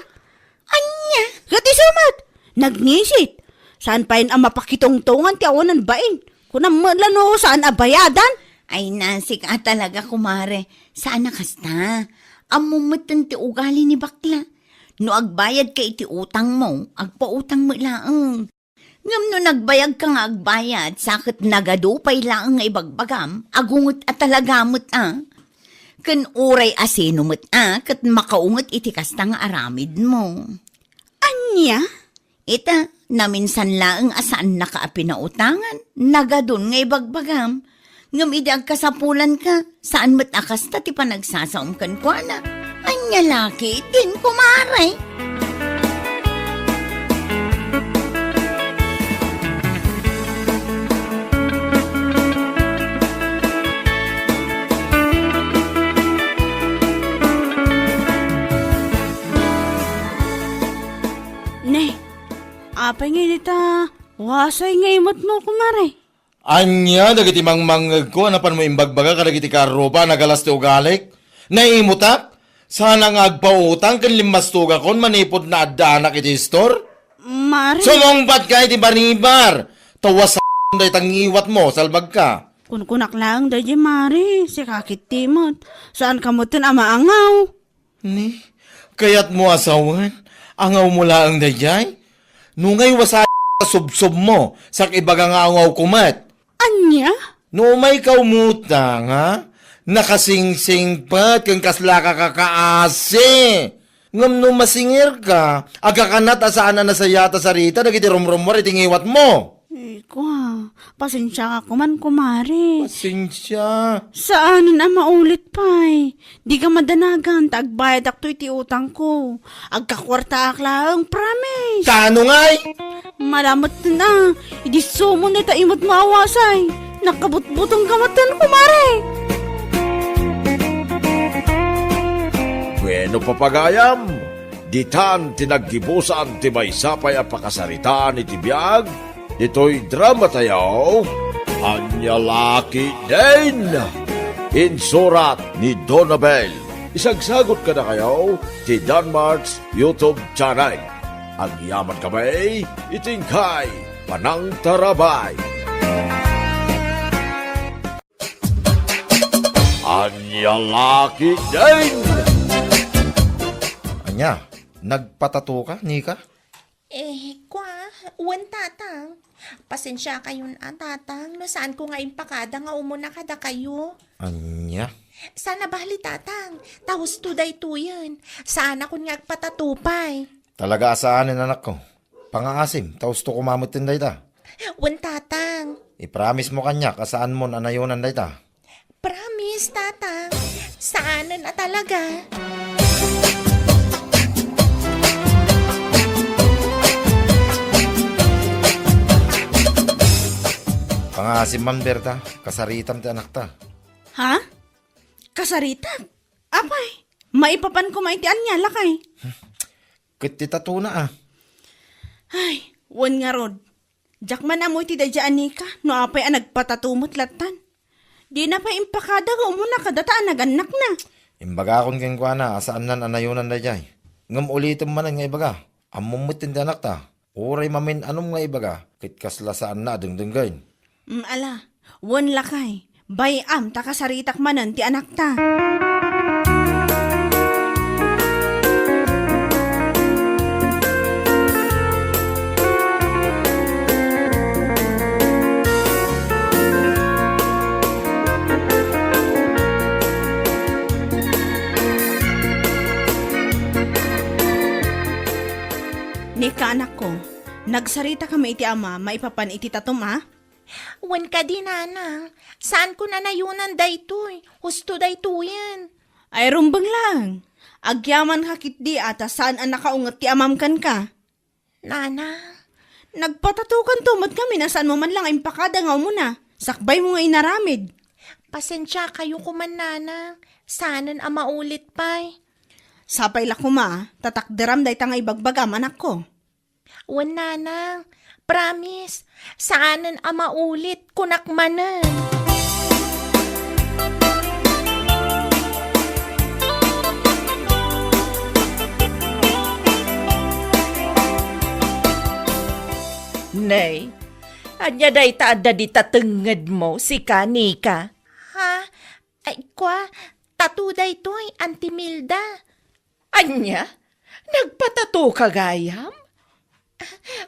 Ania? Ket isu met, nagngisit. Saan payen a mapakitungtongan ti awanan bain. Kunam met la no saan a bayadan. Ay, nasik a talaga, kumare. Saan a kasta. Ammom metten ti ugali ni bakla. No agbayadka iti utangmo, agpautang met laeng. Ngem no nagbayagka nga agbayad, sa ket nagadu pay laeng nga ibagbagam, agunget a talaga met a. Ken uray asino met a, ket makaunget iti kasta nga aramidmo. Ania? Ita, naminsan laeng a saannaka a pinautangan, nagadun nga ibagbagam. Ngem idi agkasapulanka, saan met a kasta ti panagsasaom kenkuana. Ania la ketdin, kumare? Ne, apay nga dita wasay nga imutmo, kumare? Ania dagiti mangmangngegko a napanmo imbagbaga kadagiti karrupa a nagalas ti ugalik? Naimutak? Sana nga agpautang ken limmastugakon manipud naaddaanak iti istor? Mare. Sumungbatka iti baribar! Ta wasam dayta ngiwatmo, salbagka. Kunkunak laeng daydiay, mare. Sika ketdi met. Saanka metten a maangaw. Ni, kayatmo a sawen? Angawmo laeng daydiay? No ngay, wasay a subsobmo, sak ibaga nga angawko met. Ania? No umayka umutang, ha? Nakasingsingpet ken kaslaka kakaasi. Ngem no masingirka, agkakanat a saan a nasayat a sarita dagiti rumrummuar iti ngiwatmo. Ay, kua, pasensiaka koman, kumare. Pasensia. Saanen a maulit pay. Dika madanagan ta agbayadakto iti utangko. Agkakuartaak laeng, promise. Kaano ngay? Malamet na. Idi sumon ita imutmo a wasay. Nakabutbutongka metten, kumare. Bueno, papagayam, ditan ti naggibusan ti maysa pay a pakasaritaan iti biag ditoy dramatayo, Ania la ketdin! Insurat ni Donabel. Isagsagut kadakayo ti Danmart's YouTube channel. Agyaman kami iti inkay panangtarabay. Ania la ketdin! Ania, nagpatato ka, Nika? Eh, kua, wen, Tatang. Pasensiakayon a, Tatang, no saanko nga impakada nga umuna kadakayo. Ania? Saan a bali, Tatang, ta husto daytoyen. Saanakon nga agpatato pay. Talaga a saanen, anakko. Pangaasim, ta husto koma metten dayta. Wen, Tatang. Ipromisemo kaniak a saanmon a nayonan dayta. Promise, Tatang. Saanen a talaga. Pangaasim man, Berta, kasaritam ti anakta. Ha? Kasaritak? Apay, maipapan koma iti ania, lakay? Ket ti tatona, a. Ay, wen ngarud. Diak man ammo iti daydiay a Nika, no apay a nagpatato met lattan. Dina pay impakada nga umuna kadata a nagannakna. Imbagakon kenkuana a saannan a nayonan daydiay. Ngem ulitem manen nga ibaga, ammom met ti anakta. Uray mamin-anom nga ibaga, ket kasla saanna a dengdenggen. Mm, ala, wen lakay, bay-am ta kasaritak manen ti anakta. Nika, anakko, nagsarita kami iti ama maipapan iti tatom a? Wen kadi, nanang, saanko a nayonan daytoy, husto daytoyen. Ay, rumbeng laeng. Agyamanka ketdi a ta saan a nakaunget ti amam kenka. Nanang. Nagpatatokanto met ngamin a saanmo man la nga impakada nga umuna. Sakbaymo nga inaramid. Pasensiakayo koman, nanang. Saanen a maulit pay. Sapay la koma, ta takderam dayta nga ibagbagam, anakko. Wen, nanang. Promise, saanen a maulit, kunak manen. Nay, ania dayta adda dita tengngedmo, sika, Nika? Ha? Ay, kua, tato daytoy, Auntie Milda. Ania? Nagpatato ka gayam?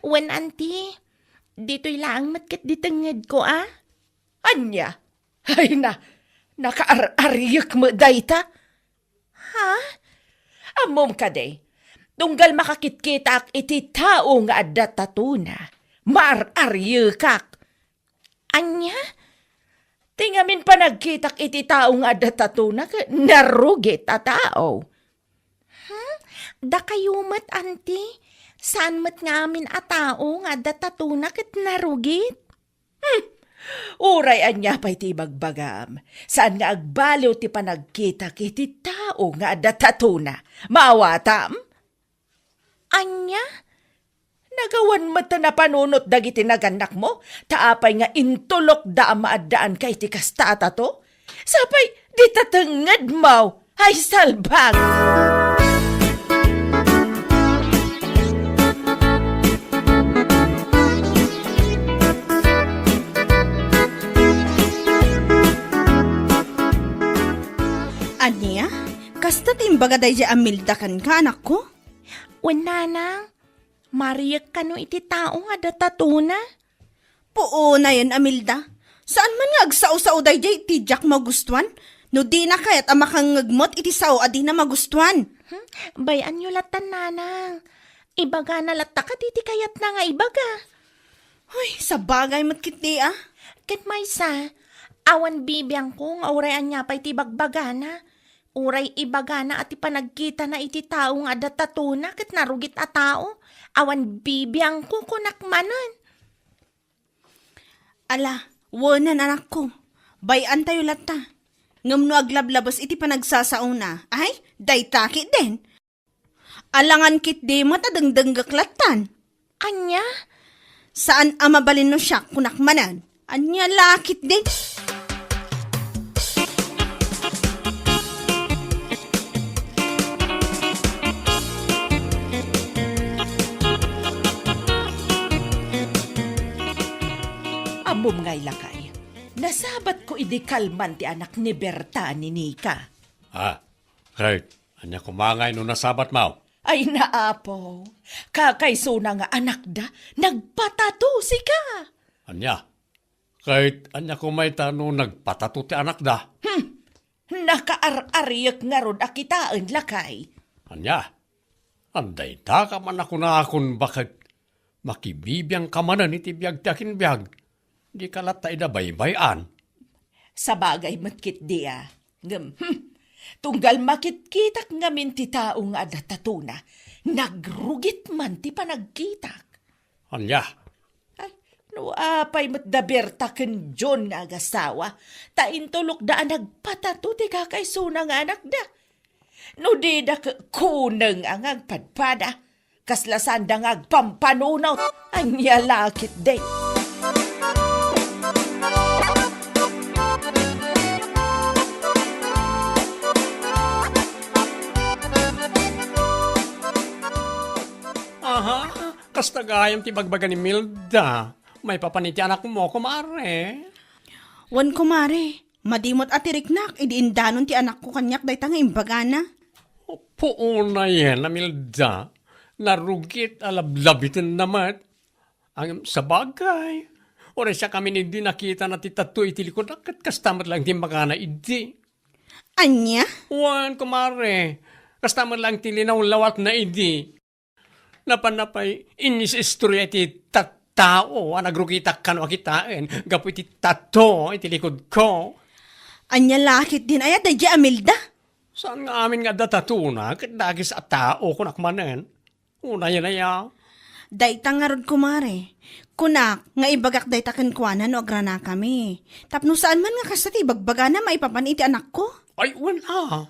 Wen, Auntie. Ditoy laeng met ket di tengngedko, a? Ania? Ay na, nakaar-ariek met dayta. Ha? Ammom kadi, tunggal makakitkitak iti tao nga adda tatuna, maar-ariekak. Ania? Ti ngamin panagkitak iti tao nga adda tatuna ket narugit a tao. Hmm? Dakayo met, anti? Saan met nga amin a tao nga adda tatuna ket narugit? Hmm. Uray ania pay ti ibagbagam, saan nga agbaliw ti panagkitak iti tao nga adda tatuna. Maawatam? Ania? Nagawan met ta napanunot dagiti nagannakmo, ta apay nga intulokda a maaddaanka iti kasta a tato? Sapay, dita tengngedmo! Ay, salbag! Ania? Kasta ti imbaga daydiay Amelda kenka, anakko? Wen, nanang, mariek kano iti tao nga adda tatuna? Puonayen, Amelda. Saan man nga agsao-sao daydiay iti diak magustuan? No dina kayat a makangngeg met iti sao a dina magustuan. Hmm? Bay-anyo latta, nanang. Ibagana latta kadi ti kayatna nga ibaga. Uy, sabagay met ketdi, a. Ket maysa, awan bibiangko nga uray ania pay ti ibagbagana. Uray ibagana a ti panagkitana iti tao nga adda tatuna ket narugit a tao. Awan bibiangko, kunak manen. Ala, wenen, anakko. Bay-antayo latta. Ngem no aglablabes iti panagsasaona, ay, dayta ketdin. Alangan ketdi met a dengdenggek lattan. Ania? Saan a mabalin no siak, kunak manen. Ania la ketdin? Ammom ngay, lakay, nasabatko idi kalman ti anak ni Berta ni Nika. Ah, ket ania koma ngay no nasabatmo? Ay, naapo, kakaysona nga anakda, nagpatato sika. Ania? Ket ania koma ita no nagpatato ti anakda? Hmm, nakaar-ariek ngarud a kitaen, lakay. Ania? Adda ita ka man a kunakon baket makibibiangka manen iti biag ti akinbiag. Dika latta ida baybay-an. Sabagay met ketdi a. Ngem, hmm, tunggal makitkitak ngamin ti tao nga adda tatona, nagrugit man ti panagkitak. Ania? Ay, no apay met da Berta ken John nga agasawa, ta intulokda a nagpatato ti kakaysona nga anakda. No dida ket kuneng a nga agpadpada, kasla saanda nga agpampanunot, ania la ketdi? Aha, kasta gayam ti bagbaga ni Milda. Maipapan iti anakmo, kumare? Wen, kumare. Madi met a ti riknak idi indanon ti anakko kaniak dayta nga imbagana. Puonayen, Amelda, narugit a lablabitenna met. Ngem sabagay, uray siak amin idi nakitana ti tatto iti likudna, ket kasta met laeng ti imbagana idi. Ania? Wen, kumare, kasta met laeng ti linawlawatna idi. Napanna pay inistorya iti tattao a nagrugitak kano a kitaen gapu iti tatto iti likudko. Ania la ketdin aya daydiay Amelda? Saan nga amin nga adda tatona ket dagis a tao, kunak manen. Unayen aya. Dayta ngarud, kumare. Kunak nga ibagak dayta kenkuana no agranakami. Tapno saan man nga kasta ti ibagbagana maipapan iti anakko. Ay, wen a.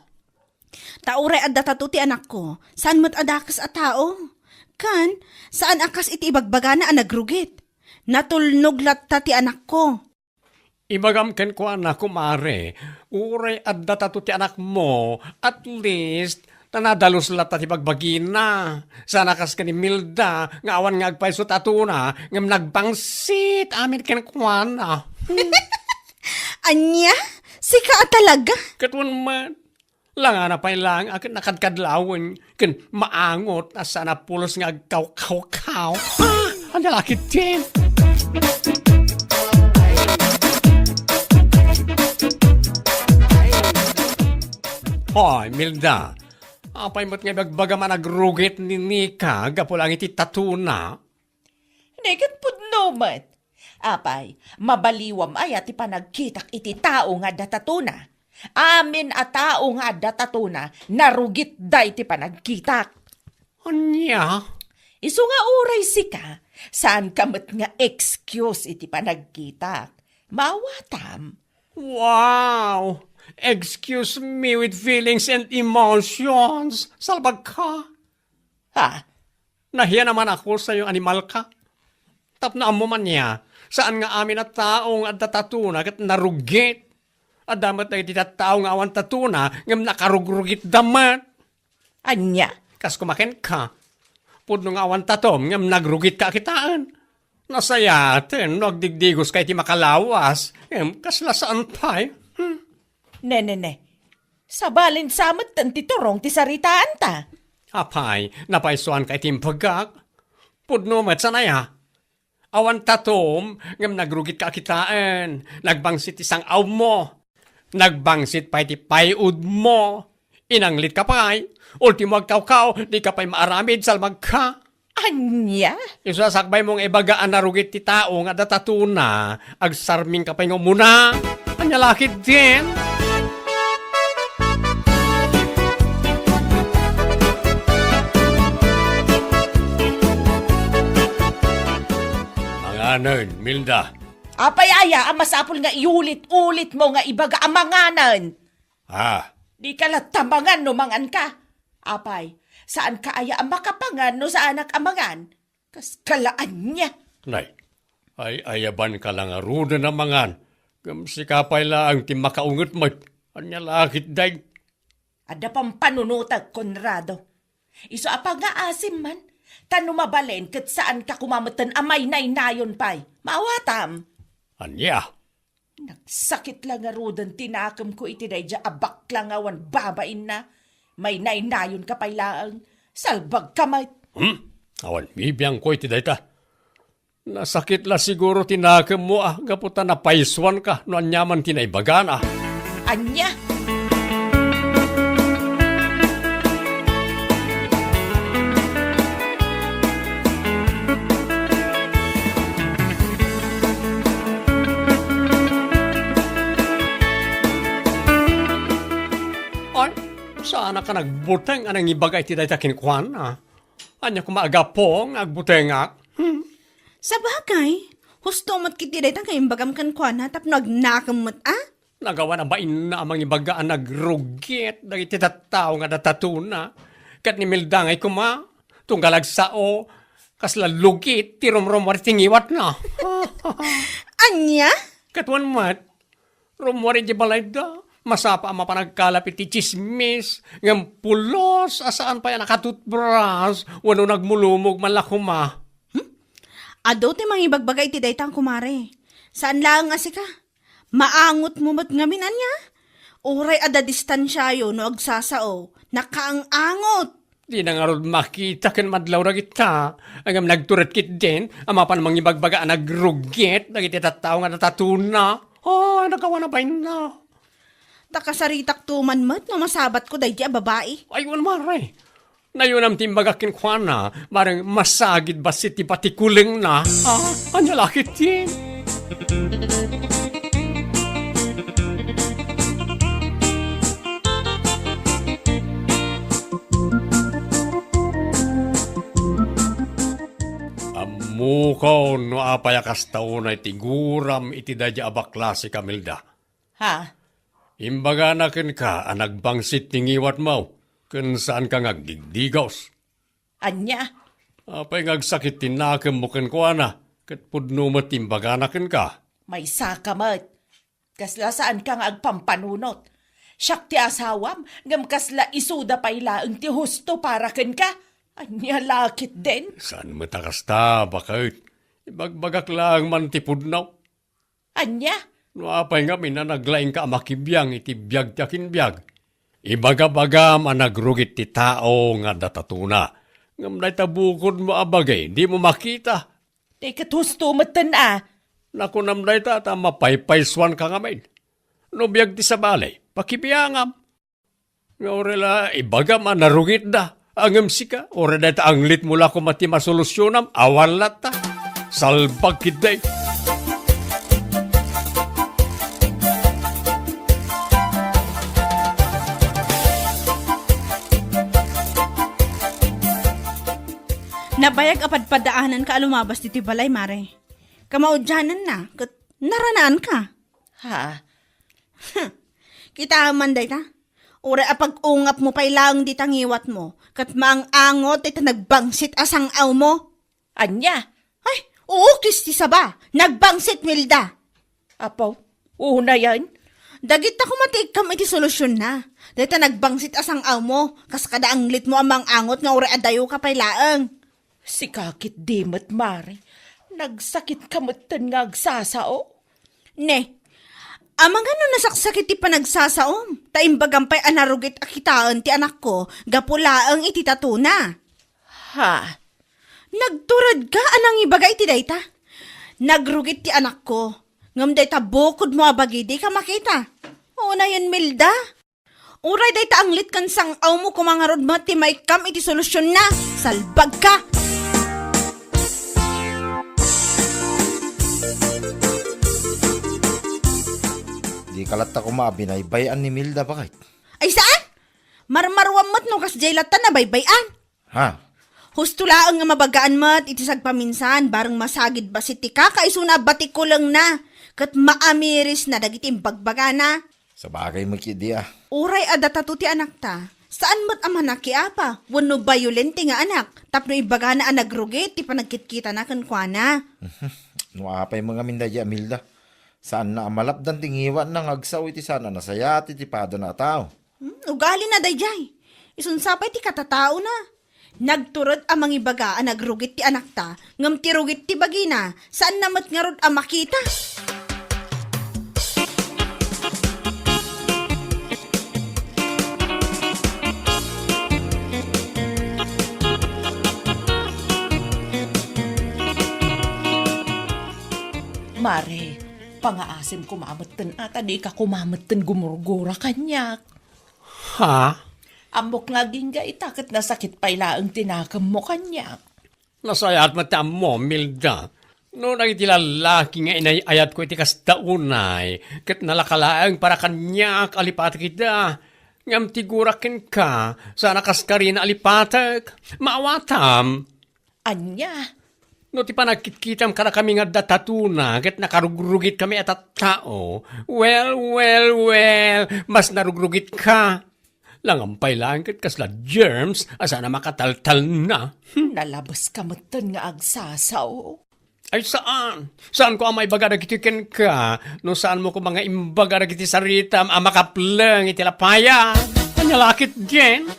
Ta uray adda tato ti anakko, saan met a dakes a tao. Ken, saan a kas iti ibagbagana a nagrugit. Natulnog latta ti anakko. Ibagam kenkuana, kumare, uray adda tato ti anakmo, at least, ta nadalus latta ti bagbagina. Saan a kas ken ni Milda, nga awan nga agpayso tatona, ngem nagpangsit amin kenkuana. Ania? Sika a talaga? Ket wen met, langana pay laeng a ket nakadkadlawen ken maangot a saan a pulos nga agkawkawkaw. Ah, ania la ketdin? Hoy, Milda. Apay met nga ibagbagam a nagrugit ni Nika gapu laeng iti tatuna? Neket pudno met. Apay, mabaliwam aya ti panagkitak iti tao nga adda tatuna? Amin a tao nga adda tatuna, narugitda iti panagkitak. Ania? Isu nga uray sika, saanka met nga excuse iti panagkitak. Maawatam. Wow! Excuse me with feelings and emotions. Salbagka. Ha? Nahiya naman ako sayo, animalka. Tapno ammo man niya, saan nga amin a tao nga adda tatuna ket narugit. Adda met dagiti tattao nga awan tatuna ngem nakarugrugitda met. Ania? Kas kumakenka, pudno nga awan tatom ngem nagrugitka a kitaen. Nasayaten no agdigdigoska iti makalawas, ngem kasla saan pay. Hmm. Ne, ne, ne. Sabalin sa metten ti turong ti saritaanta. Apay, napaisuanka iti imbagak? Pudno met sanaya. Awan tatom, ngem nagrugitka a kitaen. Nagbangsit ti sang-awmo. Nagbangsit pay ti pay-udmo. Inanglitka pay. Ultimo agkawkaw, dika pay maaramid, salbagka. Ania? Isu a sakbaymo nga ibaga a narugit ti tao nga adda tatuna, agsarmingka pay nga umuna. Ania la ketdin? Manganen, Milda. Apay aya a masapul nga iulit-ulitmo nga ibaga a manganen? Ah. Dika latta mangan no manganka. Apay, saanka aya a makapangan no saanak a mangan? Kaskala ania? Nay, ay-ayabanka la ngaruden a mangan. Ngem sika pay laeng ti makaunget met. Ania la ketdin? Adda pampanunotek, Conrado. Isu a pangngaasim man, ta no mabalin ket saanka koma metten a mainaynayon pay. Maawatam. Ania? Nagsakit la ngaruden ti nakemko iti daydiay a bakla nga awan babainna. Mainaynayonka pay laeng. Salbagka met. Hmm? Awan bibiangko iti dayta. Nasakit la siguro ti nakemmo a gapu ta napaisuanka no aniaman ti naibagana. Ania? Ay, saanka nagbuteng a nangibaga iti dayta kenkuana. Ania koma a gapu nga agbutengak? Hmm? Sabagay, husto met ketdi dayta nga imbagam kenkuana tapno agnakem met a? Nagawan a bainna a mangibaga a nagrugit dagiti tattao nga adda tatuna. Ket ni Milda ngay koma, tunggal agsao, kasla lugit ti rumrumuar iti ngiwatna. Ania? Ket wen met, rummuar idiay balayda, masapa a mapan agkalap iti tsismis, ngem pulos a saan pay a nakatutbras wenno nagmulumog man la koma. Hmm? Adu ti mangibagbaga iti dayta, kumare. Saan laeng a sika. Maangotmo met ngamin, ania? Uray adda distansiayo no agsasao, nakaang-angot. Dina ngarud makita ken madlaw dagita, ngem nagtured ketdin a mapan mangibagbaga a nagrugit dagiti tattao nga natatuna. Ay, nagawan a bainna. Ta kasaritakto man met no masabatko daydi a babai. Ay, wen, mare. Nayunam ti imbagak kenkuana, bareng masagid bassit ti patikulengna. Ah, ania la ketdin? Ammokon no apay a kasta unay ti guram iti daydi a bakla, sika, Milda. Ha? Imbagana kenka a nagbangsit ti ngiwatmo, ken saanka nga agdigdigos. Ania? Apay nga agsakit ti nakemmo kenkuana, ket pudno met ti imbagana kenka. Maysaka met. Kasla saanka nga agpampanunot. Siak ti asawam, ngem kasla isuda pay laeng ti husto para kenka. Ania la ketdin? Saan met a kasta, baket. Ibagbagak laeng man ti pudno. Ania? No apay ngamin a naglaingka a makibiang iti biag ti akinbiag, ibagabagam a nagrugit ti tao nga adda tatuna. Ngem dayta bukodmo a bagi, dimo makita. Ti ket husto metten a. Nakunam dayta ta mapaypaysuanka ngamin. No biag ti sabali, pakibiangam. Nga uray la ibagam a narugitda, ngem sika, uray dayta anglitmo la koma ti masolusyonam, awan latta. Salbag ketdi. Nabayag a padpadaananka a lumabas ditoy balay, Mare. Kamaudiananna, ket naranaanka. Ha? Kitaem man dayta. Uray a pag-ungapmo pay laeng dita ngiwatmo, ket maang-angot dayta nagbangsit a sang-awmo. Ania? Ay, uukis ti saba. Nagbangsit, Milda. Apo, unayen. Dagita koma ti ikkam iti solusyonna. Dayta nagbangsit a sang-awmo, kas kada anglitmo a maang-angot nga uray adayoka pay laeng. Sika ketdi met, Mare. Nagsakitka metten nga agsasao. Ne, amangan no nasaksakit ti panagsasaom, ta imbagam pay a narugit a kitaen ti anakko gapu laeng iti tatona. Ha? Nagturedka a nangibaga iti dayta. Nagrugit ti anakko, ngem dayta bukodmo a bagi dika makita. Unayen, Milda. Uray dayta anglit ken sang-awmo koma ngarud met ti maikkam iti solusyonna. Salbagka! Dika latta koma a binaybay-an ni Milda, baket. Ay, saan? Marmaruam met no kasdiay latta nabaybay-an. Ha? Husto laeng nga mabagaan met iti sagpaminsan, bareng masagid bassit ti kaka isuna a batikulengna, ket maamirisna dagiti imbagbagana. Sabagay met ketdi a. Uray adda tato ti anakta, saan met a manakiapa wenno bayolente nga anak tapno ibagana a nagrugit ti panagkitkitana kenkuana. No apay met ngamin daydiay a Milda, saanna a malapdan ti ngiwatna nga agsao iti saan a nasayaat iti padana a tao. Hmm, ugalina daydiay. Isun sa pay ti katataona. Nagtured a mangibaga a nagrugit ti anakta, ngem ti rugit ti bagina, saanna met ngarud a makita. Mare, pangaasim koma metten a ta dika koma metten gumurgura kaniak. Ha? Ammok nga agingga ita ket nasakit pay laeng ti nakemmo kaniak. Nasayaat met ti ammom, Milda. No dagiti lallaki nga inay-ayatko iti kasta unay, ket nalaka laeng para kaniak a lipatek ida. Ngem ti gurak kenka, saan a kaskarina a lipatek. Maawatam. Ania? No ti panagkitkitam kadakami nga adda tatona ket nakarugrugitkami a tattao, well, well, well, mas narugrugitka. Langampay laeng ket kasla germs a saan a makataltalna. Hmm. Nalabeska metten nga agsasao. Ay, saan? Saanko a maibaga dagitoy kenka no saanmo koma nga imbaga dagiti saritam a makapleng iti lapayam? Ania la ketdin?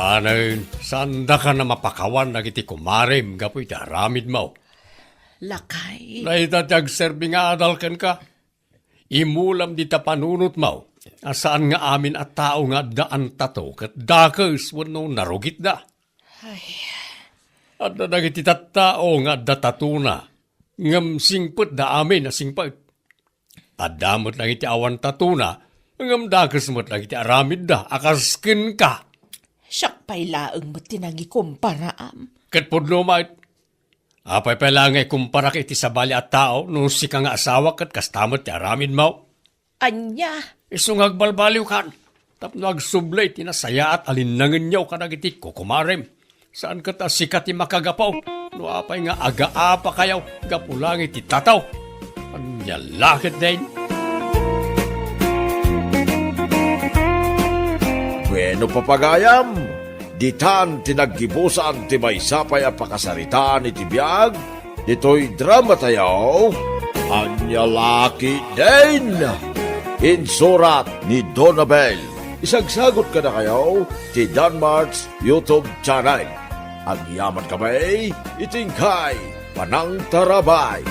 Awanen, saandakan a mapakawan dagiti kumarem gapu iti aramidmo. Lakay. Dayta ti agserbi nga adal kenka. Imulam dita panunotmo a saan nga amin a tao nga addaan tato ket dakes wenno narugitda. Ay. Adda dagiti tattao nga adda tatona, ngem singpetda amin a singpet. Adda met dagiti awan tatona, ngem dakes met dagiti aramidda a kas kenka. Siak pay laeng met ti nangikumparaam. Ket pudno met, apay pay laeng nga ikumparak iti sabali a tao no sika nga asawa ket kasta met ti aramidmo? Ania? Isu nga agbalbaliwkan tapno agsubli ti nasayaat a linnangenyo kadagiti kukumarem. Saan ket a sika ti makagapu no apay nga agaapakayo gapu laeng iti tato. Ania la ketdin? Bueno, papagayam, ditan ti naggibusan ti maysa pay a pakasaritaan iti biag ditoy dramatayo, Ania la ketdin? Insurat ni Donabel. Isagsagut kadakayo ti Danmart's YouTube channel. Agyamankami iti inkay panangtarabay.